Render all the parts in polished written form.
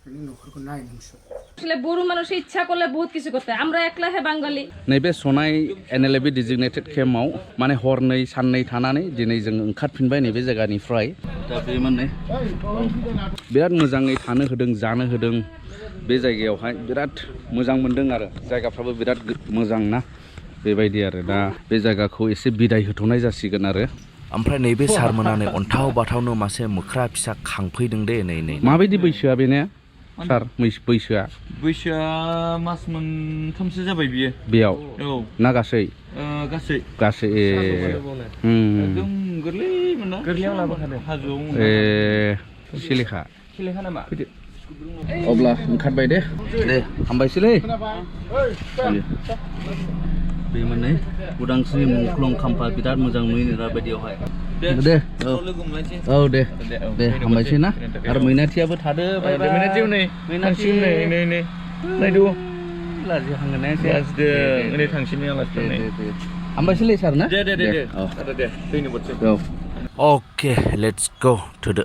আসলে বড় মানুষ ইচ্ছা করলে বহুত কিছু করতে আমরা একলা হে বাঙালি नैबे सनाय NLFB Designated Camp आव माने हरनै साननै थानानै दिनै जों ओंखारफिनबाय नैबे जायगानिफ्राय दा बे माने बिराद मोजाङै थानो होदों जानो होदों बे जायगायावहाय बिराद मोजां मोनदों आरो जायगाफ्राबो बिराद मोजां ना बेबायदि आरो दा बे जायगाखौ एसे बिदाय होथ'नाय जासिगोन आरो ओमफ्राय नैबे सारमोनानै अन्थाव बाथावनो मासे मोख्रा फिसा खांफैदों दे नै माबायदि बैसोआ बेने सार बैसोआ मास मोनथामसो जाबाय बियो बेयाव औ ना गासै गासै एकदम गोरलैमोन ना गोरलैयाव लाबोखादों हाजोआव सिलेखा नामा अब्ला ओंखारबाय दे हामबायसैलै बे मोननै उदांस्रि मुंख्लं खाम्फा बिराद मोजां नुयो दा बायदियावहाय दे औ दे हामबायसै ना आरो मैनाथियाबो थादो मैनाथियाव नै नायदो लाजि हांगोना एसे लाजिदों नै थांसिनो आलासि हामबायसैलै सार ना दे दैनि बोथोर ओके लेट्स गो टु द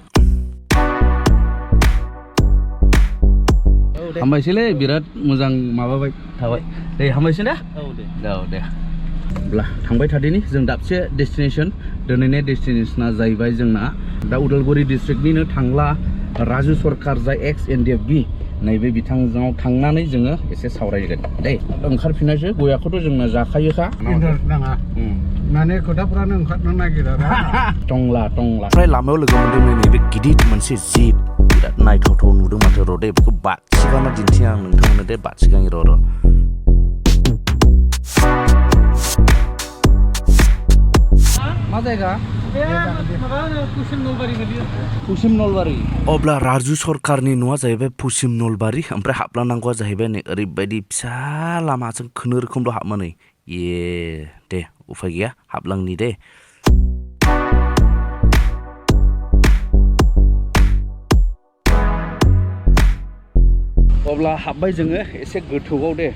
हामबायसैलै बिराद मोजां माबाबाय थाबाय दे हामबायसै ना दे अब्ला थांबाय थादिनि जों दाबसे डेस्टिनेसन दिनैनि डेस्टिनेसना जाहैबाय जोंना दा उदालगुरि डिस्ट्रिक्टनिनो थांला राजु सरकार जाय Ex-NDFB नैबे बिथांजों थांनानै जोङो एसे सावरायगोन दे ओंखारफिननायसो गयाखौथ' जोंना जाखायोखा नाङा माने खोथाफ्रानो ओंखारनो नागिरा टंला ओमफ्राय लामायाव लोगो मोनदों नैबे गिदिर मोनसे जिब बिराद नायथावथाव नुदों माथो र' दे बेखौ बाथिगाना दिन्थियो आं नोंथांमोननो दे बाथिगानि र' मा जायगा पुसिम नलबारि अब्ला राजु सरकारनि न'आ जाहैबाय पुसिम नलबारि ओमफ्राय हाबलांनांगौआ जाहैबाय नै ओरैबायदि फिसा लामाजों खोनो रोखोमल' हाबो नै दे उफाय गैया हाबलांनि दे अब्ला हाबबाय जोङो एसे गोथौआव दे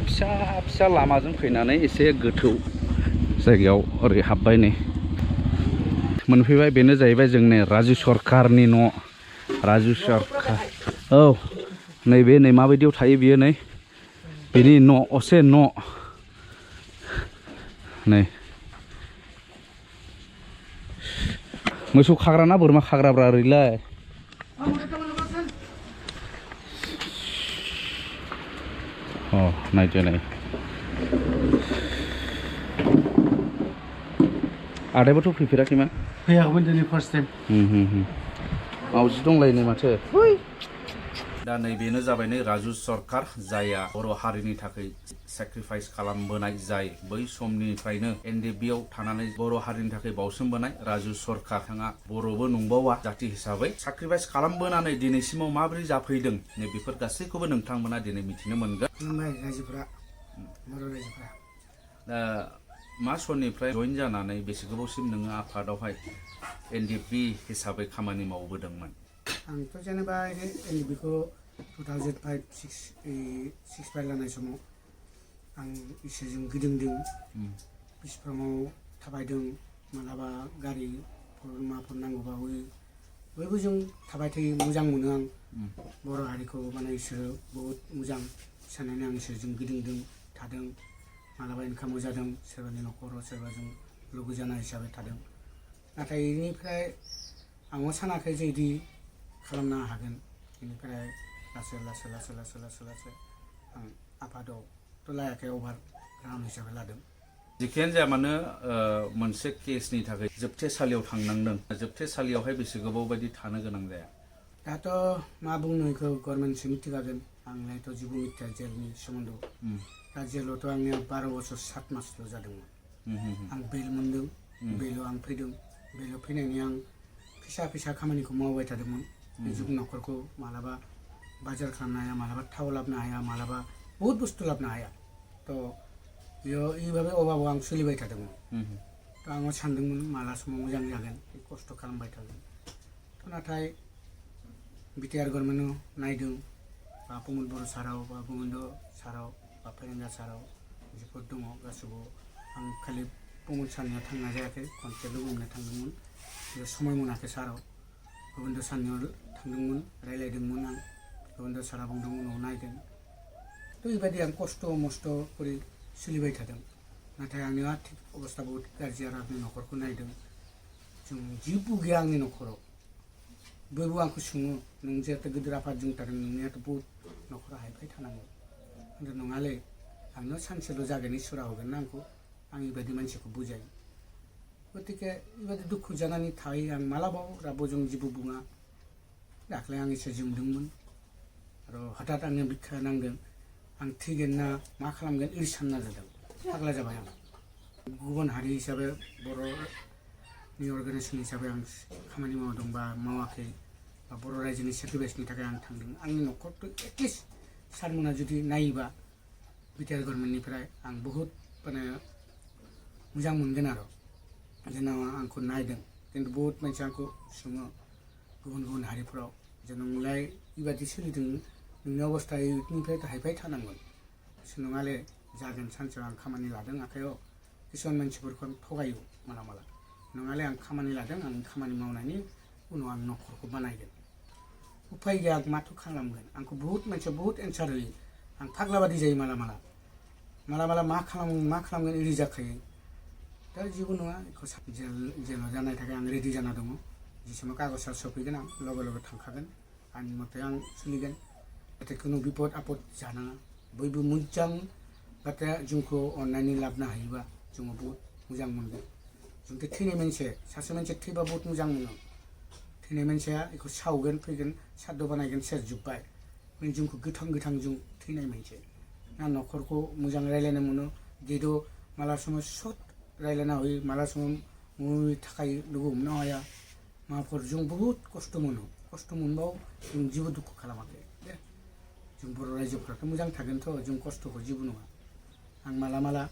फिसा लामाजों फैनानै एसे गोथौ जायगायाव ओरै हाबबाय नै मोनफैबाय बेनो जाहैबाय जोंनि राजु सरकारनि न' राजु सरकार औ नैबे नै माबायदियाव थायो बियो नै बेनि न' असे न' नै मोसौ खाग्रा ना बोरमा खाग्राब्रा ओरैलाय नायदो नै आदायाबोथ' फैफेराखैमोन फैयाखैमोन दिनै फार्स्ट टाइम मावजि दंलायनो माथो दा नैबेनो जाबाय नै राजु सरकार जायआ बर' हारिनि थाखाय सेक्रिफाइस खालामबोनाय जाय बै समनिफ्रायनो NDFB आव थानानै बर' हारिनि थाखाय बावसोमबोनाय राजु सरकार बिथाङा बर'बो नंबावा जाथि हिसाबै सेक्रिफाइस खालामबोनानै दिनैसिमाव माबोरै जाफैदों नै बेफोर गासैखौबो नोंथांमोना दिनै मिथिनो मोनगोन दा मा सननिफ्राय जइन जानानै बेसे गोबावसिम नोङो आफादावहाय NDFB हिसाबै खामानि मावबोदोंमोन आंथ' जेनेबा NDFBखौ 2005-6 लानाय समाव आं इसोरजों गिदिंदों बिसिफाङाव थाबायदों मालाबा गारि माफोर नांगौबा बयबो जों थाबाय थायो मोजां मोनो आं बर' हारिखौ माने इसोरो बहुत मोजां साननानै आं इसोरजों गिदिंदों थादों मालाबा इनकामबो जादों सोरबानि न'खराव सोरबाजों लोगो जानाय हिसाबै थादों नाथाय बेनिफ्राय आंबो सानाखै जे इदि खालामनो हागोन बेनिफ्राय लासै आं आफादावथ' लायाखै अभार राउन्ड हिसाबै लादों जिखियानो जाया मानो मोनसे केसनि थाखाय जोबथेसालियाव थांनांदों जोबथेसालियावहाय बेसे गोबाव बायदि थानो गोनां जाया दाथ' मा बुंनो बेखौ गभर्नमेन्टसो मिथिखागोन आंलायथ' जेबो मिथिया जेलनि सोमोन्दोआव दा जेलावथ' आंनिया 12 बोसोर 7 मासल' जादोंमोन आं बेल मोनदों बेलाव आं फैदों बेलाव फैनायनि आं फिसा खामानिखौ मावबाय थादोंमोन निजुग न'खरखौ मालाबा बाजार खालामनो हाया मालाबा थाव लाबनो हाया मालाबा बहुत बुस्थु लाबनो हाया थ' बेयाव बेबाबो अभाबाव आं सोलिबाय थादोंमोन थ' आङो सानदोंमोन माला समाव मोजां जागोन खस्थ' खालामबाय थागोन थ' नाथाय बिटिआर गभर्नमेन्टआव नायदों बा प्रमद बर' साराव बा गोविन्द साराव बा फेरेंगा साराव जिफोर दङ गासैबो आं खालि प्रमद सारनियाव थांनाय जायाखै खनसे लोगो हमनो थांदोंमोन बेयाव समय मोनाखै साराव गोविन्द सारनियाव थांदोंमोन रायज्लायदोंमोन आं गोबां सारा बुंदों उनाव नायगोन तो बेबायदि आं खस्थ' मस्थ' करि सोलिबाय थादों नाथाय आंनि आर्थिक अबस्था बहुत गाज्रि आरो आंनि न'खरखौ नायदों जों जेबो गैया आंनि न'खराव बयबो आंखौ सोङो नों जेहेतु गिदिर आफादजों थादों नोंनियाथ' बहुत न'खरा हायफाय थानांगौ होनदों नङालै आंनो सानसेल' जागोन इसोरा होगोन ना आंखौ आं बेबायदि मानसिखौ बुजायो गतिके बेबायदि दुखु जानानै थायो आं मालाबाबो रावबोजों जेबो बुङा दाख्लै आं एसे जोंदोंमोन आरो हठात आंनो बिखा नांदों आं थैगोन ना मा खालामगोन इदि सानना जादों फाग्ला जाबाय आं गुबुन हारि हिसाबै बर'नि अर्गानाइजेसन हिसाबै आं खामानि मावदों बा मावाखै बा बर' रायजोनि सेक्रिफाइसनि थाखाय आं थांदों आंनि न'खरखौ एटलिस्ट सारमोना जुदि नायोबा बिटिआर गभर्नमेन्टनिफ्राय आं बहुद माने मोजां मोनगोन आरो जेन' आंखौ नायदों खिन्थु बहुत मानसि आंखौ सोङो गुबुन गुबुन हारिफोराव जे नोंलाय बेबादि सोलिदों नोंनि अबस्था इनिफ्राय हायफाय थानांगोन नङाले जागोन सानसेयाव आं खामानि लादों आखायाव किसुमान मानसिफोरखौ आं थगायो माला माला नङाले आं खामानि लादों आं खामानि मावनायनि उनाव आं न'खरखौ बानायगोन उफाय गैया आं माथो खालामगोन आंखौ बहुत मानसिया बहुत एन्सार होयो आं फाग्ला बादि जायो माला माला मा खालामगोन इदि जाखायो दा जेबो नङा बेखौ जेल जानाय थाखाय आं रेडि जाना दङ जि समाव कागजआ सफैगोन आं लगे लगे थांखागोन आंनि मथे आं सोलिगोन जाहाथे खुनु बिपद आपद जानाङा बयबो मोजां बाथ्राया जोंखौ अननानै लाबोनो हायोबा जोङो बहुत मोजां मोनगोन जोंथ' थैनाय मानसि सासे मानसि थैबा बहुत मोजां मोनो थैनाय मानसिया बेखौ सावगोन फैगोन साद्द' बानायगोन सेस जोब्बाय जोंखौ गोथां जों थैनाय मानसि ना न'खरखौ मोजां रायज्लायनो मोनो जेदो माला समाव सत रायज्लायना होयो माला समाव मुंनि थाखाय लोगो हमनो हाया माबाफोर जों बहुत खस्थ' मोनो खस्थ' मोनबाबो जों जेबो दुखु खालामाखै दे जों बर' रायजोफ्राथ' मोजां थागोनथ' जों खस्थ'खौ जेबो नङा आं माला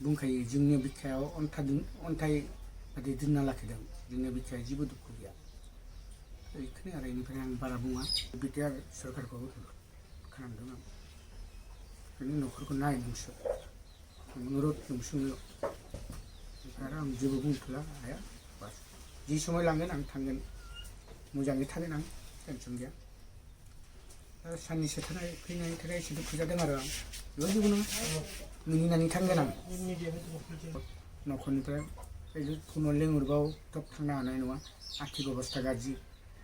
बुंखायो जोंनि बिखायाव अन्थाइ बादि दोनना लाखिदों जोंनि बिखायाव जेबो दुखु गैया बेखौनो आरो बेनिफ्राय आं बारा बुङा बिटिआर सरकारखौ खालामदों आं बेनि न'खरखौ नाय नोंसोर अनुरद नोंसोरनो आरो आं जेबो बुंथ'ला हाया बास जि समाय लांगोन आं थांगोन मोजाङै थागोन आं टेनसन गैया दा साननैसो फैनायनि थाखाय एसे दुखु जादों आरो आं बेयाव जेबो नङा मिनिनानै थांगोन आं न'खरनिफ्राय फुनाव लेंहरबाव थब थांनो हानाय नङा आर्थिक अबस्था गाज्रि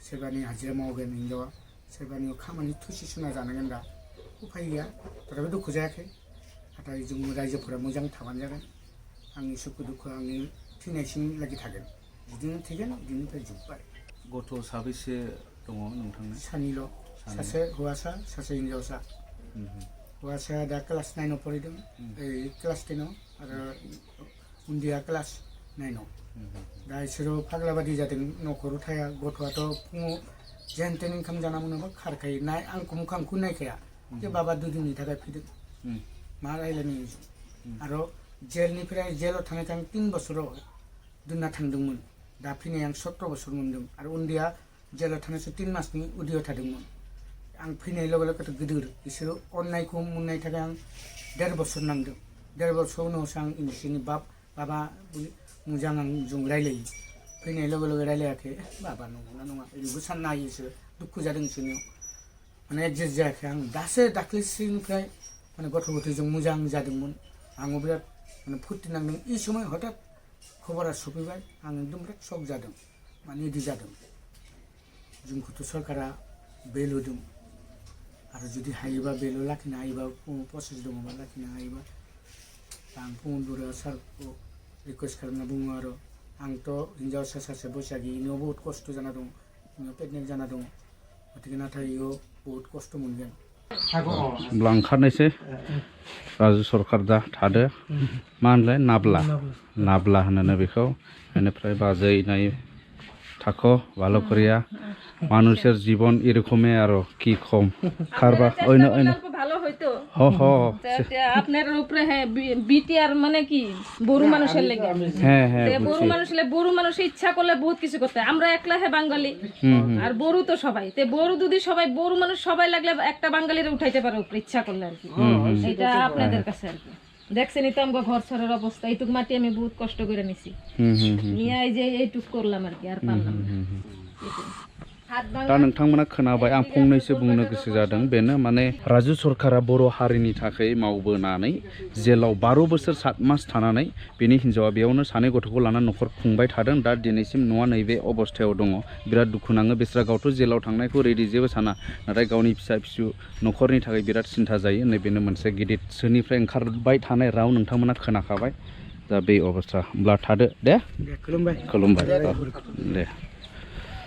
सोरबानि हाजिरा मावगोन हिनजावा सोरबानि खामानि थुसि सुना जानांगोन दा उफाय गैया थेवबो दुखु जायाखै नाथाय जों रायजोफोरा मोजां थाबानो जागोन आंनि सुखु दुखुआ आंनि थैनायसिम लागै थागोन बिदिनो थैगोन बिदिनिफ्राय जोब्बाय गथ' साबैसे दङ नोंथांनो सानैल' सासे हौवासा सासे हिनजावसा हौवासाया दा क्लास 9 आव फरायदों क्लास 10 आव आरो उन्दैया क्लास 9 आव दा इसोरो फाग्ला बादि जादों न'खराव थाया गथ'आथ' फुङाव जेन तेन ओंखाम जाना मोनाबा खारखायो आंखौ मुखांखौ नायखाया जे बाबा दुदिननि थाखाय फैदों मा रायलायनो आरो जेलनिफ्राय जेलाव थानायखौ आं 3 बोसोराव दोनना थांदोंमोन दा फैनाय आं 17 बोसोर मोनदों आरो उन्दैया जेलाव थानायसो 3 मासनि उदैयाव थादोंमोन आं फैनाय लोगो लोगोथ' गिदिर बिसोरो अननायखौ मोननाय थाखाय आं 1.5 बोसोर नांदों 1.5 बोसोर उनावसो आं बिसोरनि बाबा मोजां आं जों रायलायो फैनाय लोगो लोगो रायलायाखै बाबा नंगौना नङा ओरैबो साननो हायो बिसोरो दुखु जादों बिसोरनियाव माने एडजास्ट जायाखै आं दासो दाख्लैसिनिफ्राय माने गथ'जों मोजां जादोंमोन आंबो बिराद माने फुर्ति नांदों बे समाव हठात खबरा सफैबाय आं एकदम बिराद शक जादों माने बिदि जादों जोंखौथ' सरकारा बेल होदों आरो जुदि हायोबा बेल लाखिनो हायोबा प्रसेस दङबा लाखिनो हायोबा आं बर' सारखौ रिकुवेस्ट खालामना बुङो आरो आंथ' हिनजावसा सासे बैसागि इनियाव बहुत खस्थ' जाना दं इनियाव प्रेगनेन्ट जाना दं गतिके नाथाय इयाव बहुत खस्थ' मोनगोन होमब्ला ओंखारनायसै राजु सरकार दा थादो मा होनलाय नाब्ला होनो बेखौ बेनिफ्राय बाजै নাই থাকো ভালো করিয়া মানুষের জীবন এরকমই আরো কি কম খারবা অন্য ভালো হইতো হ আপনার উপরে হ্যাঁ বিটিআর মানে কি বড় মানুষের লাগে হ্যাঁ বড় মানুষ ইচ্ছা করলে বহুত কিছু করতে আমরা একলা হে বাঙালি আর বড় তো সবাই তে বড় যদি সবাই বড় মানুষ সবাই লাগলে একটা বাঙালিরে উঠাইতে পারে উপরে ইচ্ছা করলে আর কি এটা আপনাদের কাছে আর কি দেখছেনই তো আমগো ঘর ছড়ার অবস্থা এইটুক মাটি আমি বহুত কষ্ট করে নিছি নিয়ে এই যে এইটুক করলাম আর কি আর পারলাম না दा नोंथांमोना खोनाबाय आं फंनैसो बुंनो गोसो जादों बेनो माने राजु सरकारा बर' हारिनि थाखाय मावबोनानै जेलाव 12 बोसोर 7 मास थानानै बेनि हिन्जावा बेयावनो सानै गथ'खौ लानानै न'खर खुंबाय थादों दा दिनैसिम न'आ नैबे अबस्थायाव दङ बिराद दुखु नाङो बिस्रा गावथ' जेलाव थांनायखौ रेडि जेबो साना नाथाय गावनि फिसा फिसौ न'खरनि थाखाय बिराद सिन्था जायो नैबेनो मोनसे गिदिर सोरनिफ्राय ओंखारबाय थानाय राव नोंथांमोना खोनाखाबाय दा बे अबस्था होमब्ला थादो दे खुलुमबाय दे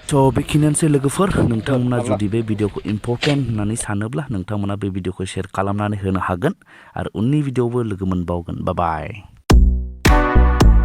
थ' बेखिनियानोसै लोगोफोर नोंथांमोना जुदि बे भिडिअखौ इम्परटेन्ट होननानै सानोब्ला नोंथांमोना बे भिडिअखौ शेयार खालामनानै होनो हागोन आरो उननि भिडिअआवबो लोगो मोनबावगोन बाय